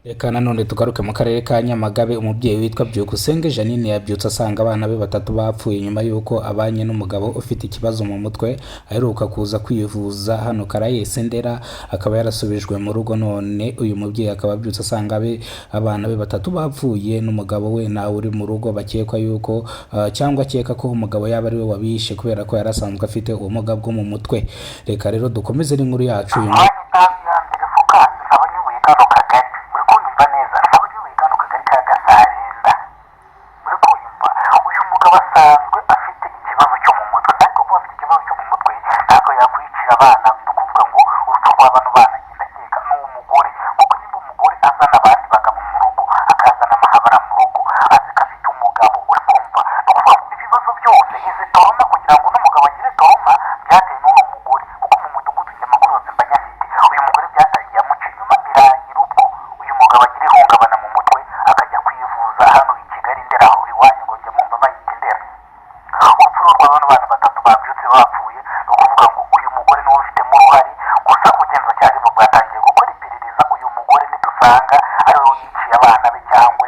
Reka nanone tugaruke mu karere ka Nyamagabe. Umubyeyi witwa Byukusenge Jeannine yabyutse asanga abana be batatu bapfuye nyuma y'uko abanye n'umugabo ufite ikibazo mu mutwe aheruka kuza kwivuza hano Caraes Ndera, akaba yarasubijwe mu rugo. None uyu mubyeyi akaba abyutse asanga abana be batatu bapfuye n'umugabo we ntawe uri mu rugo. Bakekwa yuko cyangwa akeka ko umugabo yaba ari we wabishe kubera ko yari asanzwe afite ubumuga bwo mu mutwe. Reka rero dukomeze n'inkuru yacu uyu munsi. Mwanya Mbere Focus, nkaba nyoboye kano kagari. Muri kunyumva neza? Nkaba nyoboye kano kagari ka Gasarenda. Muri kunyumva? Uyu mugabo asanzwe afite ikibazo cyo mu mutwe, ariko kuba afite ikibazo cyo mu mutwe ntabwo yakwicira abana. Ni ukuvuga ngo urupfu rwa bano bana, njye ndakeka ni umugore, kuko niba umugore azana abandi bagabo mu rugo, akazana amahabara mu rugo, azi ko afite umugabo, uri kumva? Ni ukuvuga ngo ibibazo byose, izi trauma, kugira ngo n'umugabo agire trauma, byatewe n'uno mugore, kuko mu mudugudu njye amakuru yose mba nyafite. Uyu mugore byatangiye amuca inyuma, birangira ubwo uyu mugabo agira ihungabana mu mutwe, akajya kwivuza hano i Kigali, Ndera, aho iwanyu ngo njya mumva bayita Indera. Urupfu rwa bano bana batatu babyutse bapfuye, ni ukuvuga ngo uyu mugore niwe ubifitemo uruhare. Gusa ubugenzacyaha bwo bwatangiye gukora iperereza. Uyu mugore nidusanga ari we wiciye abana be, cyangwa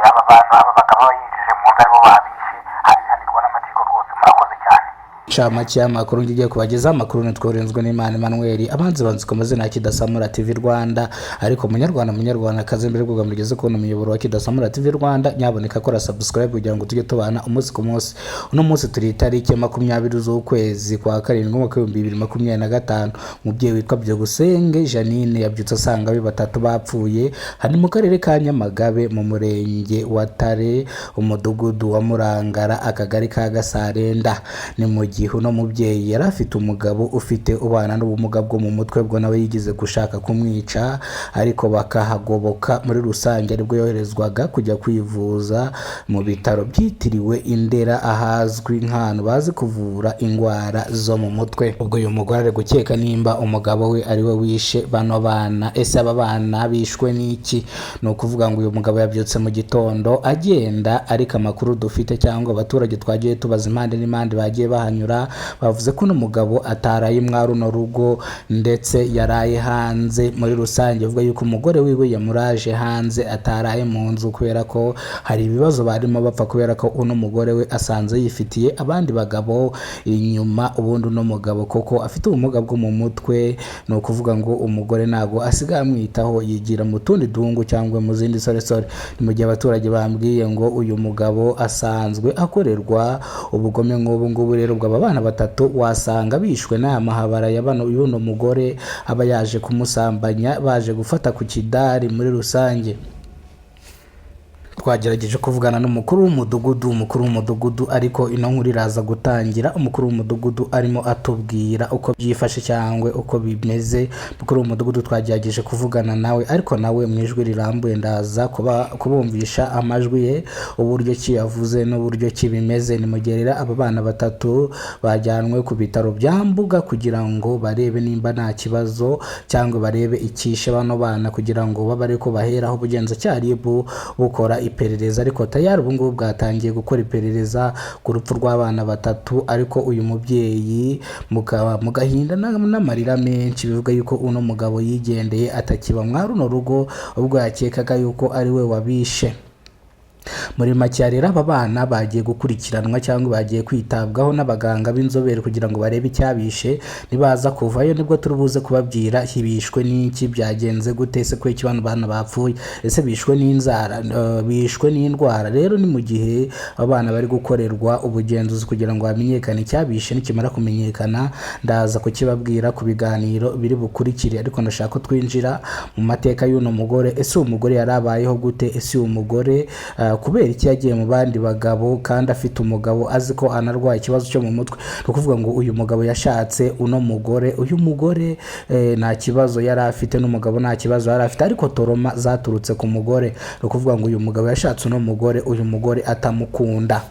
aba bantu, aba bagabo aba yinjije mu nzu, aribo babishe, abihanirwa n'amategeko rwose. Murakoze cyane. Ncamake y'amakuru ngiye kubagezaho. Amakuru nitwoherezwa n'Imana Emmanuel, abanzi banzi ku mazina ya Kidasamura TV Rwanda. Ariko munyarwanda, munyarwandakazi, mbere y'uko mugeze kubona umuyoboro wa Kidasamura TV Rwanda, nyaboneka kora subscribe kugira ngo tujye tubana umunsi ku munsi. Uno munsi turi itariki 20 z'ukwezi kwa karindwi, umwaka w'2025. Umubyeyi witwa Byukusenge Jeannine yabyutse asanga abe batatu bapfuye. Hari mu karere ka Nyamagabe, mu murenge wa Tare, umudugudu wa Murangara, akagari ka Gasarenda. Ni mu gihe uno mubyeyi yari afite umugabo ufite ubana n'ubumuga bwo mu mutwe, bwo nawe yigeze gushaka kumwica ariko bakahagoboka. Muri rusange aribwo yoherezwaga kujya kwivuza mu bitaro byitiriwe Indera, ahazwi nk'ahantu bazi kuvura indwara zo mu mutwe. Ubwo uyu mugore ari gukeka nimba umugabo we ari we wishe bano bana. Ese aba bana bishwe n'iki? Ni ukuvuga ngo uyu mugabo yabyutse mu gitondo agenda, ariko amakuru dufite cyangwa abaturage twagiye tubaza impande n'impande bagiye bahanyura, bavuze ko uno mugabo ataraye mwa runo rugo, ndetse yaraye hanze. Muri rusange avuga yuko umugore wiwe yamuraje hanze, ataraye mu nzu, kubera ko hari ibibazo barimo bapfa, kubera ko uno mugore we asanze yifitiye abandi bagabo inyuma. Ubundi uno mugabo koko afite ubumuga bwo mu mutwe. Ni ukuvuga ngo umugore ntabwo asigaye amwitaho, yigira mu tundi duhungu cyangwa mu zindi soresore. Ni mu gihe abaturage bambwiye ngo uyu mugabo asanzwe akorerwa ubugome nk'ubu ngubu. Rero ubwo aba bana batatu wasanga bishwe n'aya mahabara ya bano y'uno mugore aba yaje kumusambanya, baje gufata ku kidari. Muri rusange twagerageje kuvugana n'umukuru w'umudugudu, umukuru w'umudugudu, ariko ino nkuru iraza gutangira umukuru w'umudugudu arimo atubwira uko byifashe cyangwa uko bimeze. Umukuru w'umudugudu twagerageje kuvugana nawe, ariko nawe mu ijwi rirambuye ndaza kubumvisha amajwi ye, uburyo ki yavuze n'uburyo ki bimeze. Ni mu gihe rero aba bana batatu bajyanwe ku bitaro bya Mbuga kugira ngo barebe nimba nta kibazo, cyangwa barebe icyishe bano bana, kugira ngo babe ariko baheraho ubugenzacyaha RIB bukora iperereza. Ariko tayari ubu ngubu bwatangiye gukora iperereza ku rupfu rw'abana batatu. Ariko uyu mubyeyi mu gahinda n'amarira menshi, bivuga yuko uno mugabo yigendeye, atakiba mwa runo rugo, ubwo yakekaga yuko ari we wabishe. Muri make rero aba bana bagiye gukurikiranwa cyangwa bagiye kwitabwaho n'abaganga b'inzobere kugira ngo barebe icyabishe. Nibaza kuvayo nibwo turi buze kubabwira bishwe n'iki, byagenze gute, ese kuki bano bana bapfuye, ese bishwe n'inzara, bishwe n'indwara? Rero ni mu gihe abana bari gukorerwa ubugenzuzi kugira ngo hamenyekane icyabishe. Nikimara kumenyekana ndaza kukibabwira ku biganiro biri bukurikire. Ariko ndashaka ko twinjira mu mateka y'uno mugore. Ese uwo mugore yari abayeho gute? Ese uyu mugore kubera iki yagiye mu bandi bagabo kandi afite umugabo, azi ko anarwaye ikibazo cyo mu mutwe? Ni ukuvuga ngo uyu mugabo yashatse uno mugore, uyu mugore nta kibazo yari afite n'umugabo, nta kibazo yari afite, ariko trauma zaturutse ku mugore. Ni ukuvuga ngo uyu mugabo yashatse uno mugore, uyu mugore atamukunda.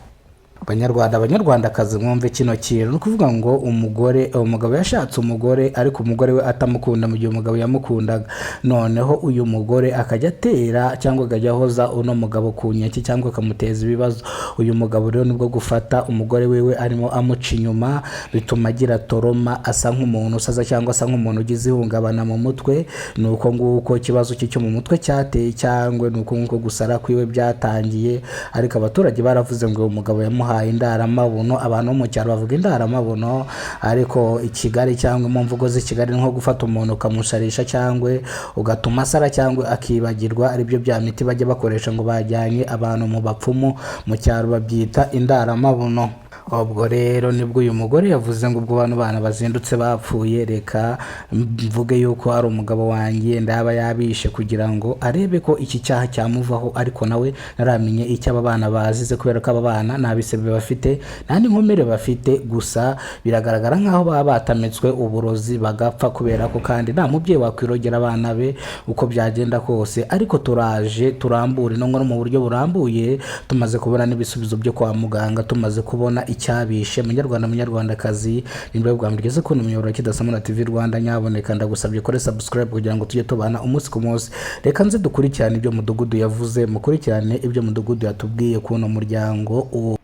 Banyarwanda, Abanyarwandakazi, mwumve kino kintu. Ni ukuvuga ngo umugore, umugabo yashatse umugore, ariko umugore we atamukunda mu gihe umugabo yamukundaga. Noneho uyu mugore akajya atera cyangwa akajya ahoza uno mugabo ku nkeke cyangwa akamuteza ibibazo. Uyu mugabo rero nibwo gufata umugore wiwe arimo amuca inyuma, bituma agira trauma, asa nk'umuntu usaza cyangwa asa nk'umuntu ugize ihungabana mu mutwe. Ni uko nguko ikibazo cye cyo mu mutwe cyateye, cyangwa ni uko nguko gusara kwiwe byatangiye. Ariko abaturage baravuze ngo uyu mugabo yamuhaye indaramabuno. Abantu bo mu cyaro bavuga indaramabuno, ariko i Kigali cyangwa mu mvugo z'i Kigali ni nko gufata umuntu ukamusharisha cyangwa ugatuma asara cyangwa akibagirwa, aribyo bya miti bajya bakoresha ngo bajyanye abantu mu bapfumu. Mu cyaro babyita indaramabuno. Ubwo rero nibwo uyu mugore yavuze ngo ubwo bano bana bazindutse bapfuye, reka mvuge yuko ari umugabo wanjye ndaba yabishe, kugira ngo arebe ko iki cyaha cyamuvaho. Ariko nawe ntaramenye icyo aba bana bazize, kubera ko aba bana nta bisebe bafite, nta n'inkomere bafite. Gusa biragaragara nk'aho baba batamitswe uburozi bagapfa, kubera ko kandi nta mubyeyi wakwirogera abana be uko byagenda kose. Ariko turaje turambure ino nkuru mu buryo burambuye, tumaze kubona n'ibisubizo byo kwa muganga, tumaze kubona icyabishe. Munyarwanda, Munyarwandakazi, nimba bwa mbere ugeze kubona umuyoboro wa Kidasamura TV Rwanda, nyaboneka ndagusabye kore subscribe kugira ngo tujye tubana umunsi ku munsi. Reka nze dukurikirane ibyo mudugudu yavuze, mukurikirane ibyo mudugudu yatubwiye k'uno muryango uwo.